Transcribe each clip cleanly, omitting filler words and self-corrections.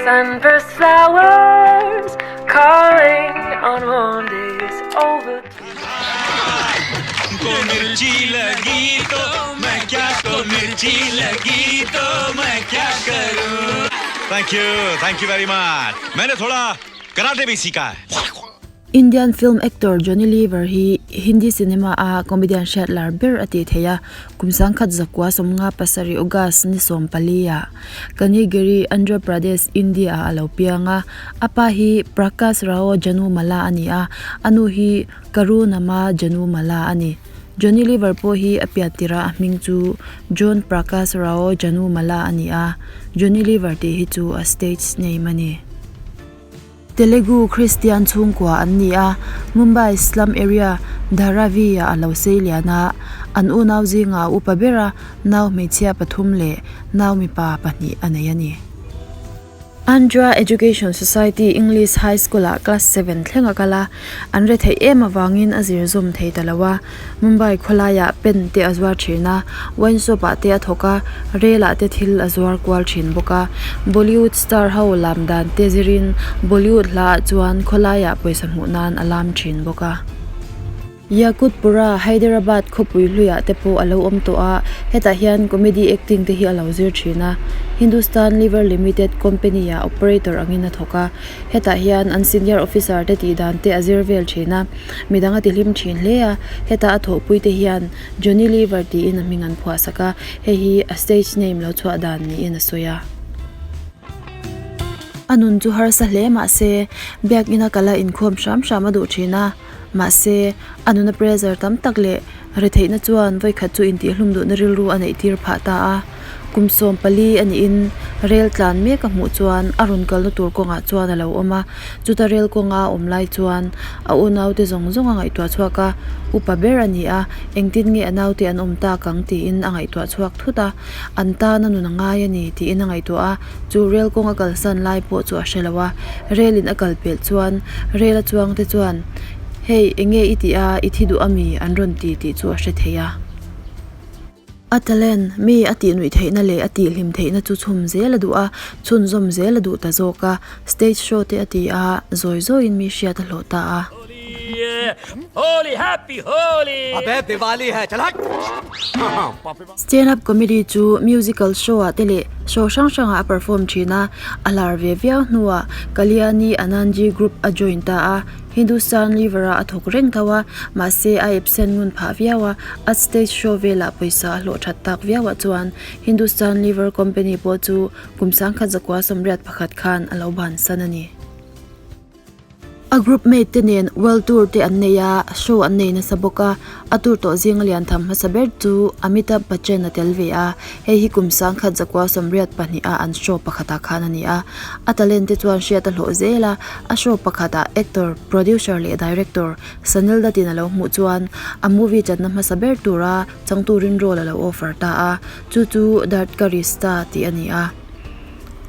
Sunburst flowers calling on warm days over. को मिर्ची लगी तो मैं क्या को मिर्ची लगी तो मैं क्या करूं thank you thank you very much मैंने थोड़ा कराटे भी सीखा है Indian film actor Johnny Lever hi Hindi cinema a comedian hriat lar ber a tih theih a, kum 1957 August ni 14 ah Kanigiri, Andhra Pradesh, India ah a lo piang a. A pa hi Prakash Rao Janumala a ni a, a nu hi Karunama Janumala a ni. Johnny Lever pawh hi a pian tirh a a hming chu John Prakash Rao Janumala a ni a, Johnny Lever tih hi chu a stage name a ni. Telugu Christian chhungkua an ni a, Mumbai slum area Dharavi ah a lo sei lian a, an unau zingah a upa ber a, nau hmeichhia pathum leh nau mipa pahnih a nei a ni. Andhra Education Society English High School ah class seven thleng a kal a, an re theih em avangin a zir zawm thei ta lo a, Mumbai khawlaiah pen te a zuar thin a, wine shop ah te a thawk a, rel ah te thil a zuar kual thin bawk a. Bollywood star ho lam dan te zirin Bollywood hla ah chuan khawlaiah pawisa hmuh nan a lam thin bawk a. Yakutpura, Hyderabad khawpui hluiah te pawh a lo awm tawh a, hetah hian comedy acting te hi a lo zir thin a. Hindustan Lever Limited company ah operator angin a thawk a. Hetah hian an senior officer te tih dan te a zir vel thin a, midang a ti hlim thin hle a, heta a thawhpui te hian Johnny Lever tiin a hming an phuah sak a, hei hi a stage name lo chhuah dan niin a sawi a. A nun chu harsa hle mahse biakina kala inkhawm hram hram a duh thin a, mahse a nuna pressure tam tak leh retheihna chuan vawikhat chu intihhlum duhna rilru a neih tir phah ta a. Kum 14 a niin rel tlan mek a hmuh chuan a rawn kalna tur kawngah chuan a lo awm a, chuta rel kawnga a awm lai chuan a unaute zawng zawng a ngaihtuah chhuak a, upa ber a ni a, engtin nge a naute an awm tak ang tiin a ngaihtuah chhuak thut a, an tan a nun a ngai a ni tiin a ngaihtuah a, chu rel kawng a kalsan lai pawh chu a hre lo a, rel in a kal pelh chuan rel a chuang te chuan hei enge i tih a, i thi duh ami an rawn ti tih chu a hre thei a. A talent, mi a tih nuih theihna leh a tih hlim theihna chu chhum zel a duh a, chhunzawm zel a duh ta zawk a, stage show te a ti a, zawi zawiin mi hriat a hlawh ta a. Stand up comedy chu musical show ah te leh show hrang hrangah a perform thin a, a lar ve viau hnuah Kalyani Anandji group a join ta a. Hindustan Lever ah a thawk reng tho a, mahse a absent ngun phah viau a, a stage show velah pawisa a hlawh that tak viau ah chuan Hindustan Lever company pawh chu kum 1981 khan a lo bansan a ni. A group mate te nen world tour te an nei a, show an nei nasa bawk a, a tour tawh zinga lian tham hmasa ber chu Amitabh Bachchan a tel ve a, hei hi kum 1982 a an show pakhatah khan a ni a, a talent te chuan hriat a hlawh zel a, A show pakhatah actor, producer leh director Sanil Dutt-in a lo hmuh chuan a movie chatna hmasa ber tura changturin role a lo offer ta a, chu chu Dard Ka Rishta tih a ni a.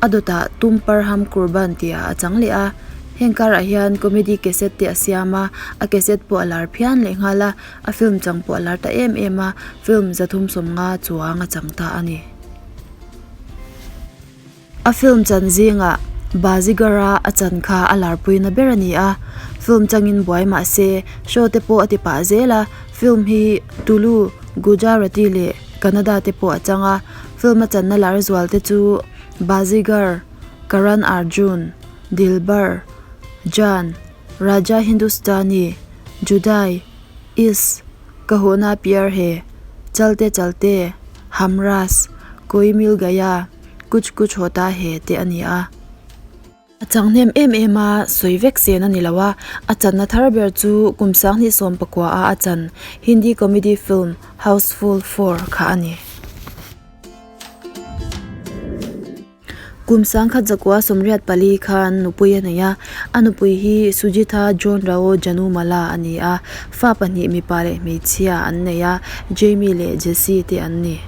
A dawtah Tum Par Hum Kurban tihah a chang leh a, heng karah hian comedy cassette te a siam a, a cassette pawh a lar phian leh nghal a, a film chang pawh a lar ta em em a, film 350 chuang a chang ta a ni. A film chan zingah Baazigar-a a chan kha a larpuina ber a ni a, film changin buai mah se show te pawh a ti pah zel a, film hi Tulu, Gujarati leh Kannada te pawh a chang a, film a channa lar zual te chu Baazigar, Karan Arjun, Dilbar, Jaan, Raja Hindustani, Judai, Ishq, Kaho Na Pyar Hai, Chalte Chalte, Humraaz, Koi Mil Gaya, Kuch Kuch Hota Hai te a ni a. A chang hnem em em a, sawi vek sen a ni lo a, a channa thar ber chu kum 2019 a a chan Hindi comedy film Housefull 4 kha a ni. Kum 1984 khan nupui a nei a, a nupui hi Sujitha John Rao Janumala a ni a, fa pahnih mipa leh hmeichhia an nei a, Jamie leh Jesse te an ni.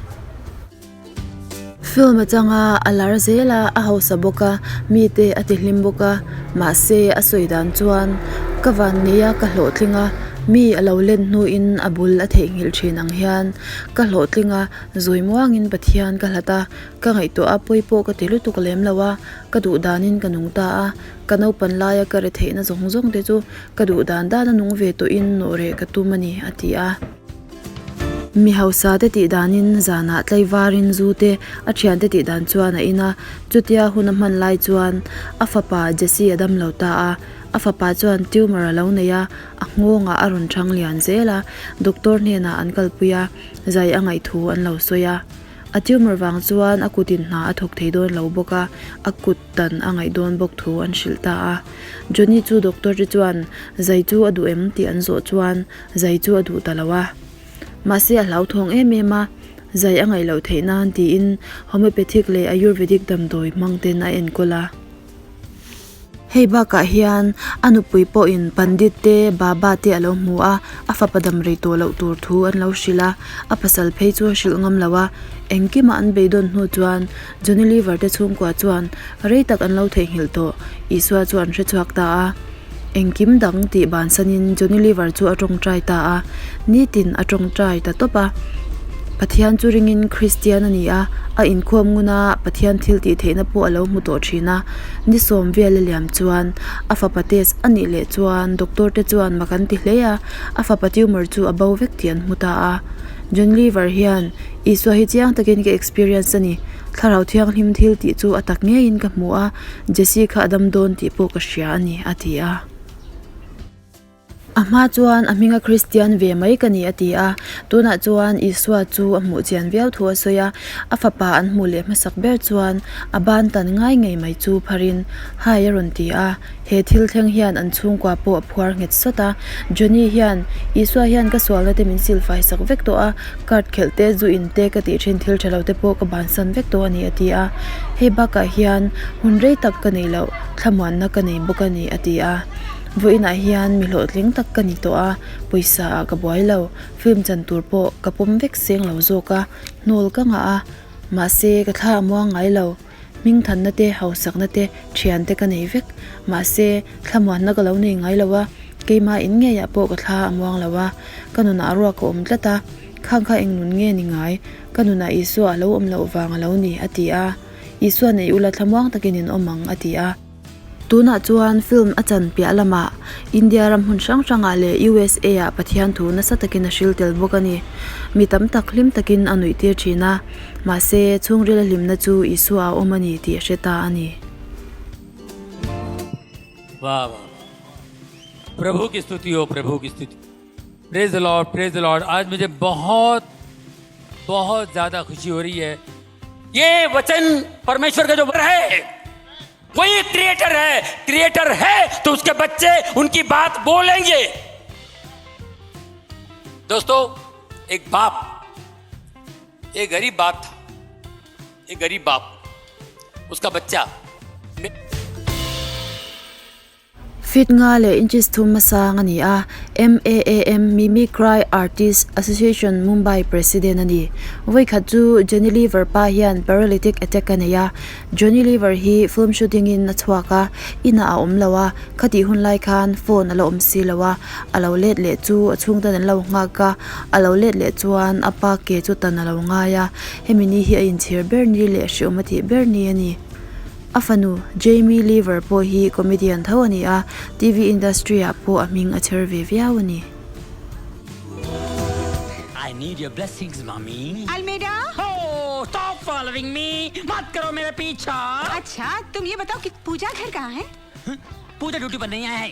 Film atanga a lar zel a, a hausa bawk a, mite a ti hlim bawk a, mahse a sawi dan chuan ka van nei a, ka hlawhtling a, Mi a lo len hnuin a bul a theihnghilh thin ang hian ka hlawhtling a, zawi muangin Pathian ka hlat a, ka ngaihtuah a pawi pawh ka ti lutuk lem lo a, ka duh danin ka nung ta a, ka naupan laia ka retheihna zawng zawng te chu ka duh dan dan a nung ve tawhin nawh reh ka tum a ni, a ti a. Mi hausa te tih danin zanah tlaivarin zu te a thiante tih dan chuan a in a, chutia hun a hman lai chuan a fapa Jesse a dam lo ta a, a fapa chuan tumor a lo nei a, a nghawngah a rawn thang lian zel a, doctor hnenah an kalpui a, zai a ngaih thu an lo sawi a. A tumor vang chuan a kutin hna a thawk thei dawn lo bawk a, a kut dan a ngaih dawn bawk thu an hrilh ta a. Johnny chu doctor te chuan zai chu a duh em tih an zawh chuan Zai chu a duh ta lo a. Mahse a hlauthawng em em a, zai a ngaih loh theih nan tiin homeopathic leh ayurvedic damdawi hmang ten a enkawl a. Hei bakah hian a nupui pawhin pandit te, baba te a lo hmu a, a fapa dam rei tawh loh tur thu an lo hrilh a, a pasal phei chu a hrilh ngam lo a. Engkimah an beidawn hnu chuan Johnny Lever te chhungkua chuan rei tak an lo theihnghilh tawh Isua chu an hrechhuak ta a. Engkim dang tih bansanin Johnny Lever chu a tawngtai ta a, nitin a tawngtai ta tawp a. Pathian chu ringin Kristian a ni a, a inkhawm ngun a, Pathian thil tih theihna pawh a lo hmu tawh thin a. Ni sawm vel a liam chuan a fapa test a nih leh chuan doctor te chuan mak an ti hle a, a fapa tumor chu a bo vek tih an hmu ta a. John Lever hian, Isua hi chiang takin ka experience a ni. Thlarau Thianghlim thil tih chu a tak ngeiin ka hmu a, Jesse kha a dam dawn tih pawh ka hria a ni, a ti a. A hma chuan a hminga Kristian ve mai ka ni a ti a. Tunah chuan Isua chu a hmuh chian viau thu a sawi a. A fapa an hmuh leh hmasak ber chuan a ban tan ngai ngei mai chu pharin, Hai a rawn ti a. He thil thleng hian an chhungkua pawh a phuar nghet sawt a. Johnny hian, Isua hian ka sualna te min silfai sak vek tawh a, card khelh te, zu in te ka tih thin thil tha lo te pawh ka bansan vek tawh a ni a ti a. Hei bakah hian hun rei tak ka nei loh, thlamuanna ka nei bawk a ni a ti a. Vawiinah hian mi hlawhtling tak ka ni tawh a, pawisa ah ka buai lo, film chan tur pawh ka pawm vek seng lo zawk a, hnawl ka ngah a, mahse ka thla a muang ngai lo. Hmingthanna te, hausakna te, thian te ka nei vek. Mahse, thlamuanna ka lo nei ngai lo a, keimah in ngeiah pawh ka thla a muang lo a, ka nunah ruak a awm tlat a, khang kha eng nun nge ni ngai, ka nunah Isua a lo awm loh vang a lo ni, a ti a. Isua nei ula thlamuang takin in awm ang, a ti a. Tunah chuan film a chan piah lamah India ram hmun hrang hrangah leh USA ah Pathian thu nasa takin a hril tel bawk a ni. Mi tam tak hlim takin a nuih tir thin a, mahse chhungrila hlimna chu Isua a awm a ni tih a hre ta a ni. Wah wah प्रभु की स्तुति हो प्रभु की स्तुति praise the Lord praise the Lord आज मुझे बहुत बहुत ज्यादा खुशी हो रही है ये वचन परमेश्वर का जो वर है वही क्रिएटर है क्रिएटर है तो उसके बच्चे उनकी बात बोलेंगे दोस्तों एक बाप एक गरीब बाप था एक गरीब बाप उसका बच्चा Feet nga leh inches thum hmasang a ni a, MAAM, Mimicry Artist Association Mumbai President a ni. Vawikhat chu Johnny Lever pa hian paralytic attack a nei a, Johnny Lever hi film shooting in a chhuak a, inah a awm lo a, khatih hun lai khan phone a la awm si lo a, a lo let leh chu a chhungten an lo nghak a, a lo let leh chuan a pa ke chu tan a lo ngai a, hemi ni hi a inchhir ber ni leh hreawm a tih ber ni a ni. A fanu, Jamie Lever pawh hi comedian tho a ni a, TV industry ah pawh a hming a chher ve viau a ni. I need your blessings, mommy. Almeida! Oh, stop following me. मत करो मेरा पीछा. अच्छा, तुम ये बताओ कि पूजा घर कहाँ है? पूजा ड्यूटी पर नहीं आया है.